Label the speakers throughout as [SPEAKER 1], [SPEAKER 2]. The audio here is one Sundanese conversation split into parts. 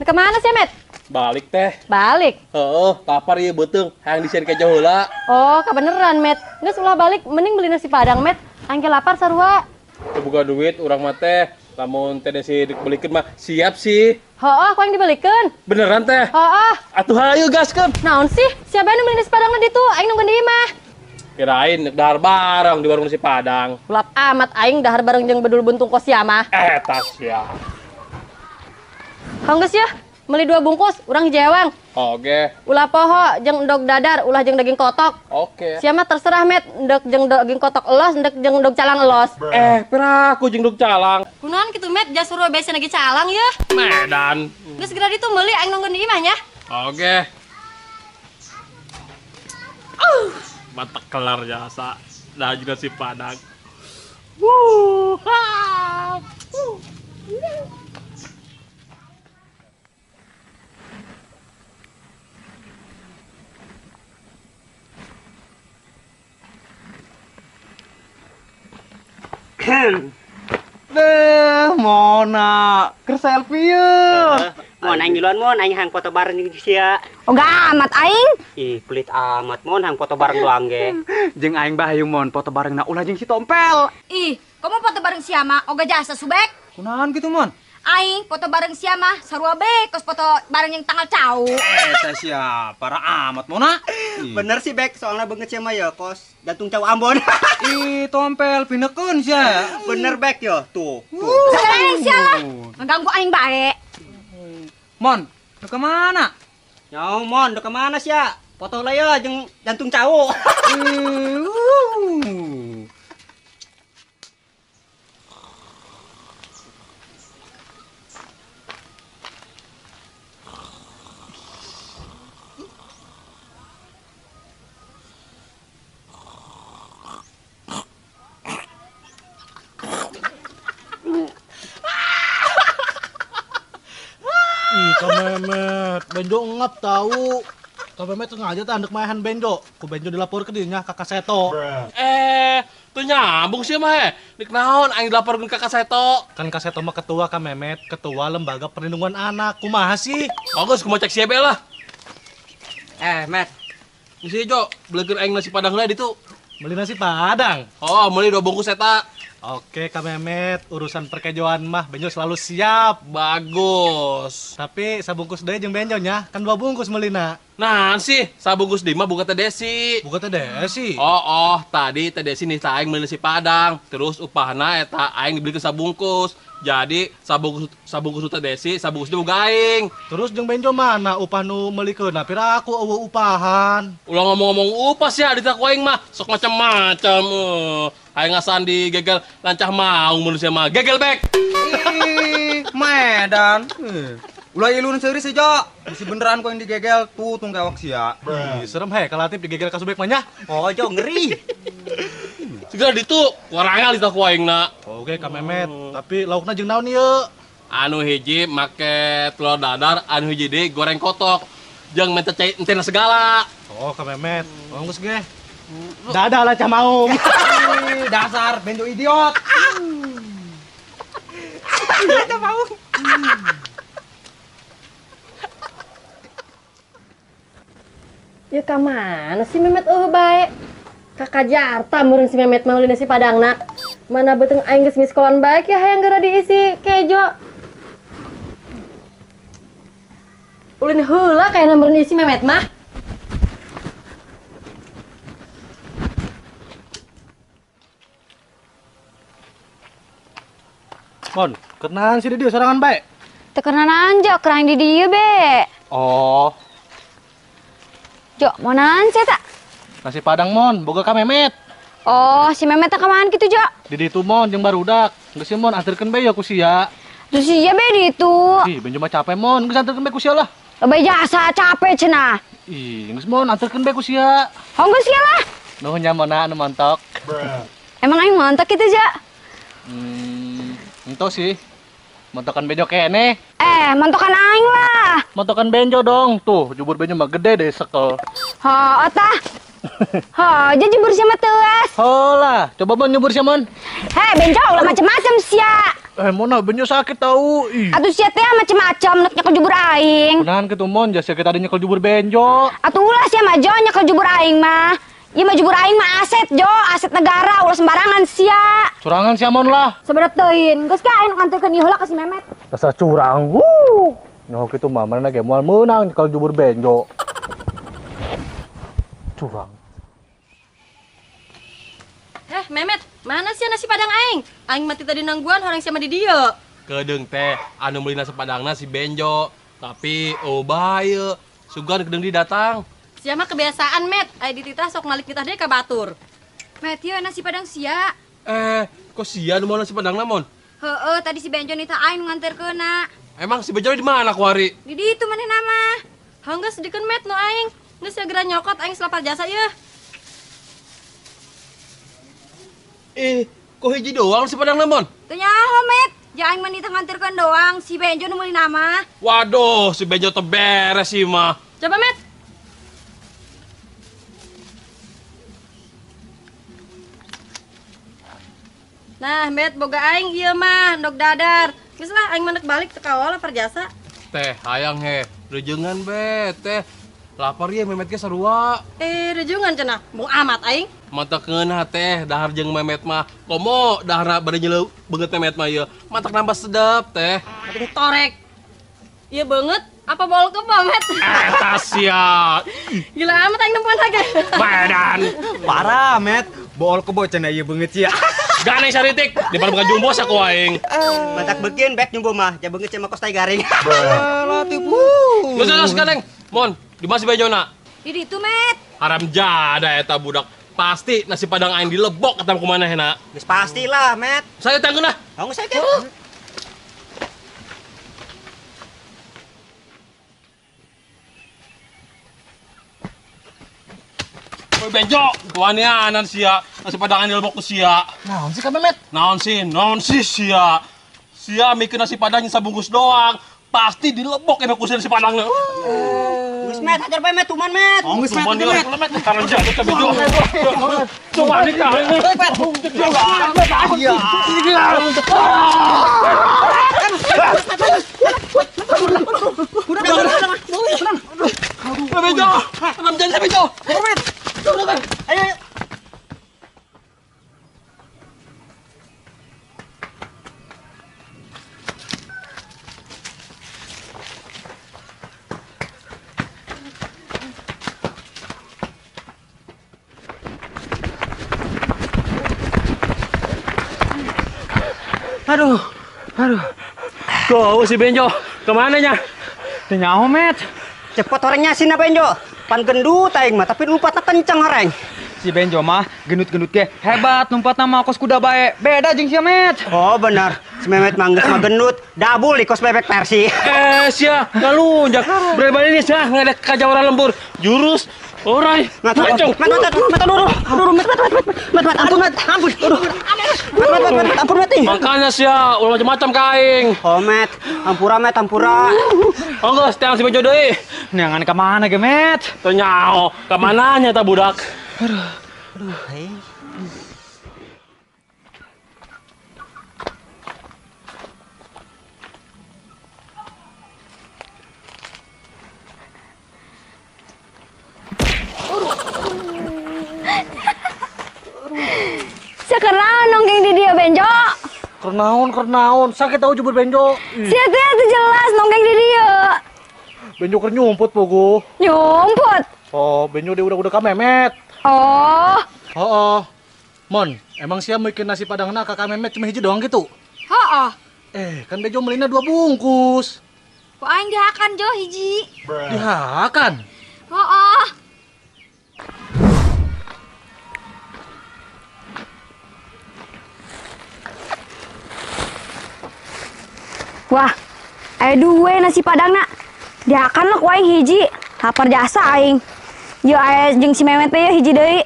[SPEAKER 1] Kemana sih, Met?
[SPEAKER 2] Balik teh.
[SPEAKER 1] Balik?
[SPEAKER 2] Heeh, lapar ieu beuteung, hayang disieun kejo heula.
[SPEAKER 1] Oh, kebeneran, Met. Geus ulah balik, mending beli nasi padang, Met. Angke lapar sarua.
[SPEAKER 2] Teu boga duit urang mah teh. Lamun teh Desi dibelikeun mah siap sih.
[SPEAKER 1] Heeh, ku aing dibelikeun.
[SPEAKER 2] Beneran teh?
[SPEAKER 1] Heeh.
[SPEAKER 2] Atuh hayu gaskeun.
[SPEAKER 1] Naon sih? Siapa nu beli nasi padang di ditu? Aing nungguin di imah.
[SPEAKER 2] Kirain dahar bareng di warung nasi padang.
[SPEAKER 1] Ulap amat aing dahar bareng jeung bedul buntung kos sia mah.
[SPEAKER 2] Eta sia.
[SPEAKER 1] Hanggeus ya, beli 2 bungkus, urang jewang.
[SPEAKER 2] Oke.
[SPEAKER 1] Ulah poho jeung endog dadar, ulah jeung daging kotok.
[SPEAKER 2] Oke.
[SPEAKER 1] Sia mah terserah, Met, endog jeung daging kotok elos, endog jeung endog calang elos.
[SPEAKER 2] Piraku jeung endog calang.
[SPEAKER 1] Kunaon kitu, Met, jas suruh bese lagi calang yeuh.
[SPEAKER 2] Medan.
[SPEAKER 1] Geus segera ditu meuli aing nungguin di imah nya.
[SPEAKER 2] Oke. Mata kelar jasa. Dah juga nasi padang. Wuh.
[SPEAKER 3] Deh, Mona, keur selfie ye.
[SPEAKER 4] Mon aing ngiluan mon, aing hang foto bareng jeung sia.
[SPEAKER 5] Ogah amat aing.
[SPEAKER 4] Ih, pelit amat mon hang foto bareng doang ge.
[SPEAKER 3] Jeung aing bahayu mon foto bareng na ulah jeung si Tompel.
[SPEAKER 5] Ih, kamu foto bareng sia mah ogah jasa subek.
[SPEAKER 3] Kunaon kitu mon?
[SPEAKER 5] Aing foto bareng sia mah sarua be kos foto bareng yang tanggal cau.
[SPEAKER 3] Eta sia, parah amat Mona.
[SPEAKER 4] Bener sih Bek, soalnya banget sia mah ya kos jantung cau Ambon.
[SPEAKER 3] Ih, Tompel pinekeun sia.
[SPEAKER 4] Bener Bek yo, tuh. Tuh.
[SPEAKER 5] Aing sia lah, ngeganggu aing bae.
[SPEAKER 3] Mon, lu kemana?
[SPEAKER 4] Nyau Mon, lu kemana sia? Foto lah ya jeung jantung cau.
[SPEAKER 6] Ih, Kak Memet, Benjo ngap tahu. Kak Memet sengaja tah andek maehan Benjo. Ku Benjo dilapor ke dinya Kakak Seto.
[SPEAKER 2] Tuh nyambung sih mah he. Dik naon aing dilaporkeun Kakak Seto?
[SPEAKER 6] Kan Kak Seto mah ketua Kak Memet, ketua Lembaga Perlindungan Anak. Kumaha sih?
[SPEAKER 2] Bagus, kumaha cek siebe lah.
[SPEAKER 4] Met.
[SPEAKER 2] Geus Jo, belekeun aing nasi padang heula ditu.
[SPEAKER 6] Beli nasi padang?
[SPEAKER 2] Oh, meuli 2 bungkus eta.
[SPEAKER 6] Oke, Kak Memet, urusan perkejoan mah Benjo selalu siap.
[SPEAKER 2] Bagus.
[SPEAKER 6] Tapi sabungkus deui jeung Benjo nya, kan 2 bungkus meulina.
[SPEAKER 2] Nah sih, sabungkus deui mah buka Teh Desi.
[SPEAKER 6] Buka Teh Desi?
[SPEAKER 2] Oh, tadi Teh Desi nih aing meuli nasi padang, terus upahna eta aing dibelikeun sabungkus. Jadi sabungkus Teh Desi, sabungkus deui boga aing.
[SPEAKER 6] Terus jeung Benjo mana upah nu meulikeunna? Pira aku eueuh upahan.
[SPEAKER 2] Ulah ngomong-ngomong upah sih di ku aing mah, sok macam-macam. Aing ngasaan di gegel lancah maung manusia mah. Gegel bek.
[SPEAKER 3] Ih, Medan. Ulah ilun seuri sih, Jo. Bisi beneran kau yang digegel tuh tunggawak sia.
[SPEAKER 6] Ih, serem he kalau digegel ka Subek mah nya.
[SPEAKER 4] Oh, Jo ngeri.
[SPEAKER 2] Segera ditu warangal di ku aing na.
[SPEAKER 6] Oke, Kak Memet, tapi laukna jeung naon ieu?
[SPEAKER 2] Anu hiji make telur dadar, anu hiji deui goreng kotok. Jeung menta cai entena segala.
[SPEAKER 6] Oh, Kak Memet. Oh, geus ge. Dadah lah cah maung.
[SPEAKER 3] Dasar Benjo idiot.
[SPEAKER 4] Cah maung.
[SPEAKER 1] Ya ka mana sih Memet eueuh bae? Kakak Jarta meureun si Memet mah meuli nasi padangna. Mana beuteung aing geus miskolan bae ya hayang geura diisi kejo. Ulin heula kayana meureun isi Memet mah.
[SPEAKER 6] Mon, kenalan si Didio sorangan bae.
[SPEAKER 5] Teu kenalan Jo, kerang di dieu be.
[SPEAKER 6] Oh.
[SPEAKER 5] Jo, mau naon sih tak?
[SPEAKER 6] Nasi padang Mon, boga ka Memet.
[SPEAKER 5] Oh, si Memet teh kemana kitu, Jo?
[SPEAKER 6] Di ditu Mon jeung barudak. Geus sih Mon anterkeun bae ya ku sia.
[SPEAKER 5] Terus sia be di ditu.
[SPEAKER 6] Ih, Benjo mah capek Mon, geus anterkeun bae ku sia lah.
[SPEAKER 5] Lebay jasa capek cenah.
[SPEAKER 6] Ih, geus Mon anterkeun bae ku sia.
[SPEAKER 5] Oh, geus sia lah.
[SPEAKER 6] Nuhun nya Mona anu montok.
[SPEAKER 5] Emang aing montok kitu, Jo?
[SPEAKER 6] Ento sih. Montokan Benjo kene.
[SPEAKER 5] Montokan aing lah.
[SPEAKER 6] Montokan Benjo dong. Tuh, jubur Benjo mah gede deh sekel.
[SPEAKER 5] Hoo tah. Hah, jadi jubur sia mah teuas.
[SPEAKER 6] Holah, coba Mon nyubur sia Mon.
[SPEAKER 5] Heh, Benjo ulah macem-macem sia.
[SPEAKER 6] Mon, Benjo sakit tahu.
[SPEAKER 5] Atuh sia teh macem-macem nek nyekel jubur aing.
[SPEAKER 6] Kunaon kitu Mon, jasa kita tadi nyekel jubur Benjo.
[SPEAKER 5] Atuh ulah sia mah Jo nyekel jubur aing mah. Ieu mah jubur aing mah aset Jo, aset negara ulah sembarangan sia.
[SPEAKER 6] Curangan sia Mon lah.
[SPEAKER 5] Seberat teuing, geus ka aing nganterkeun ieu heula ka si Memet.
[SPEAKER 6] Dasar curang. Wuh. Nyaho kitu mah mana ge moal meunang nyekel jubur Benjo. Curang.
[SPEAKER 1] Memet, mana sih nasi padang aing? Aing mati tadi nangguan orang siapa di dieu.
[SPEAKER 2] Kedeung teh anu meuli nasi padangna si Benjo, tapi oh bae sugan kedeung di datang.
[SPEAKER 1] Sia mah kebiasaan, Met. Aya dititah sok malik nitah deui ka batur.
[SPEAKER 5] Met, ieu nasi padang sia.
[SPEAKER 2] Kok sia nu mau nasi padangna, Mon?
[SPEAKER 5] Heeh, tadi si Benjo nitah aing nu nganterkeunna.
[SPEAKER 2] Emang si Benjo di mana kuari?
[SPEAKER 5] Di ditu manehna mah.
[SPEAKER 1] Hanggeus dikeun Met nu aing. Geus segera nyokot aing selapar jasa yeuh.
[SPEAKER 2] Kok hiji doang si padang Mon?
[SPEAKER 5] Teu nyaho, Met. Ja aing mah nitah nganterkeun doang, si Benjo nu meuli nama.
[SPEAKER 2] Waduh, si Benjo teu beres sih mah.
[SPEAKER 1] Coba, Met. Nah, Met, boga aing ieu mah, ndog dadar. Geus lah aing mah nek balik teu kawal lapar jasa.
[SPEAKER 2] Teh, hayang he, reujeungan be, teh. Lapar ye Memet ge sarua.
[SPEAKER 1] Rejungan cenah, mung amat aing.
[SPEAKER 2] Matak ngeunah teh dahar jeung Memet mah. Komo daharna bade nyeleu beungeut Memet mah ieu. Matak nambah sedap teh.
[SPEAKER 1] Matak torek. Ieu beungeut apa bol kebo, Met?
[SPEAKER 2] Eta sia.
[SPEAKER 1] Gila amat aing nempuan lagi.
[SPEAKER 2] Badan.
[SPEAKER 3] Parah, Met. Bol kebo cenah ieu beungeut sia.
[SPEAKER 2] Ganeng saritik, di bukan jumbo saku aing.
[SPEAKER 4] Matak beukieun bek jumbo mah, ja beungeut sia mah kos tai garing.
[SPEAKER 3] Lah tipu.
[SPEAKER 2] Geus geus ganeng. Mon, di mana si Benjona?
[SPEAKER 5] Di ditu, Met.
[SPEAKER 2] Haram jada eta budak. Pasti nasi padang aing dilebok eta ku manehna.
[SPEAKER 4] Geus pastilah, Met.
[SPEAKER 2] Saya tanggung lah.
[SPEAKER 4] Tanggung saya teh.
[SPEAKER 2] Woi Benjo, wanianan sia. Nasi padang aing dilebok ku sia.
[SPEAKER 6] Naon sih ka Memet?
[SPEAKER 2] Naon sih? Naon sih sia? Sia mikir nasi padang sabungkus doang. Pasti dilebok emang ku sia nasi padangna.
[SPEAKER 4] Geus Met, hajar bae Met, tuman Met.
[SPEAKER 2] Oh, geus Met, Met. Taran jatuh ka Benjo. Coba nikah. Iya. Benjo, haram jada Benjo. Met.
[SPEAKER 4] Ayo.
[SPEAKER 3] Aduh, aduh.
[SPEAKER 2] Kau si Benjo, kemana nya?
[SPEAKER 3] Teu nyaho, Met.
[SPEAKER 4] Cepet orangnya sih Benjo. Pan gendut aing mah, tapi lompatna kenceng horeng.
[SPEAKER 3] Si Benjo mah gendut-gendut ge hebat lompatna mah kos kuda bae. Beda jeung si Met.
[SPEAKER 4] Oh benar, si Memet mah geus mah gendut, dabul di kos bebek versi.
[SPEAKER 2] Sia ngalunjak. Berani ini sia ngadek ka jawara lembur. Jurus orai.
[SPEAKER 4] Mat, mat, mat, aduh, mat, mat, mat, mat, mat, ampun, mat, ampun, aduh, mat, mat, mat, ampun, mat,
[SPEAKER 2] makanya sia, ulah macam-macam ka aing.
[SPEAKER 4] Oh, Met, ampura, Met, ampura.
[SPEAKER 2] Oh, geus, teang si Benjo deui.
[SPEAKER 3] Neangan ka mana ge, Met?
[SPEAKER 2] Teu nyaho, ka mana nya ta budak?
[SPEAKER 3] Aduh, aduh, hei.
[SPEAKER 5] Sekernaon nongking di dia Benjo.
[SPEAKER 6] Kernaon, kernaon, sakit tahu jubur Benjo.
[SPEAKER 5] Sia teh jelas nongking di dia.
[SPEAKER 6] Benjo keur nyumput pogo.
[SPEAKER 5] Nyumput?
[SPEAKER 6] Oh, Benjo dia udah-udah ka Memet.
[SPEAKER 5] Oh.
[SPEAKER 6] Oh. Mon, emang sia bikin nasi padangna ka Memet cuma hiji doang gitu?
[SPEAKER 5] Heeh.
[SPEAKER 6] Kan Benjo melina 2 bungkus.
[SPEAKER 5] Ku aing dihakan Jo hiji.
[SPEAKER 6] Dihakan?
[SPEAKER 5] Heeh. Wah, aya duwe nasi padangna. Dihakan lah ku aing hiji, lapar jasa aing. Yo aya jeung si Memet teh hiji deui.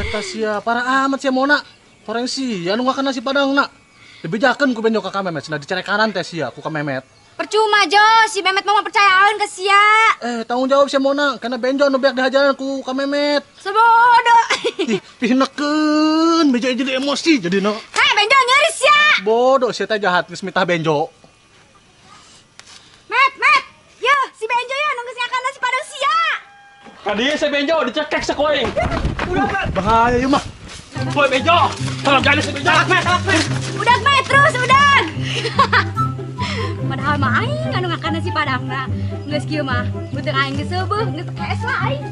[SPEAKER 6] Eta sia, parah amat sia Mona. Horeng sia nu ngakan nasi padangna. Dibejakeun ku Benjo ka Ka Memet, cenah dicerekanan teh sia ku Ka Memet.
[SPEAKER 5] Percuma Jo, si Memet mah percayaan ke sia.
[SPEAKER 6] Eh, tanggung jawab sia Mona, karena Benjo nu beak dihajaran ku Ka Memet.
[SPEAKER 5] Sebodoh.
[SPEAKER 6] Ih, pinekeun, Benjo jadi emosi jadi no.
[SPEAKER 5] Hei, Benjo nyeri sia.
[SPEAKER 6] Bodoh sia teh jahat geus mitah Benjo.
[SPEAKER 5] Met, Met. Yo, si Benjo ya nu geus ngakan nasi padang sia.
[SPEAKER 2] Kadi si Benjo dicekek sakuaing.
[SPEAKER 6] Bahaya ieu mah.
[SPEAKER 2] Woi Benjo, tolong jadi si Benjo.
[SPEAKER 5] Udah Met, terus udah. Padahal mah aing anu ngakan nasi padangna. Geus kieu mah, beuteung aing geus seubeuh, geus kees lah aing.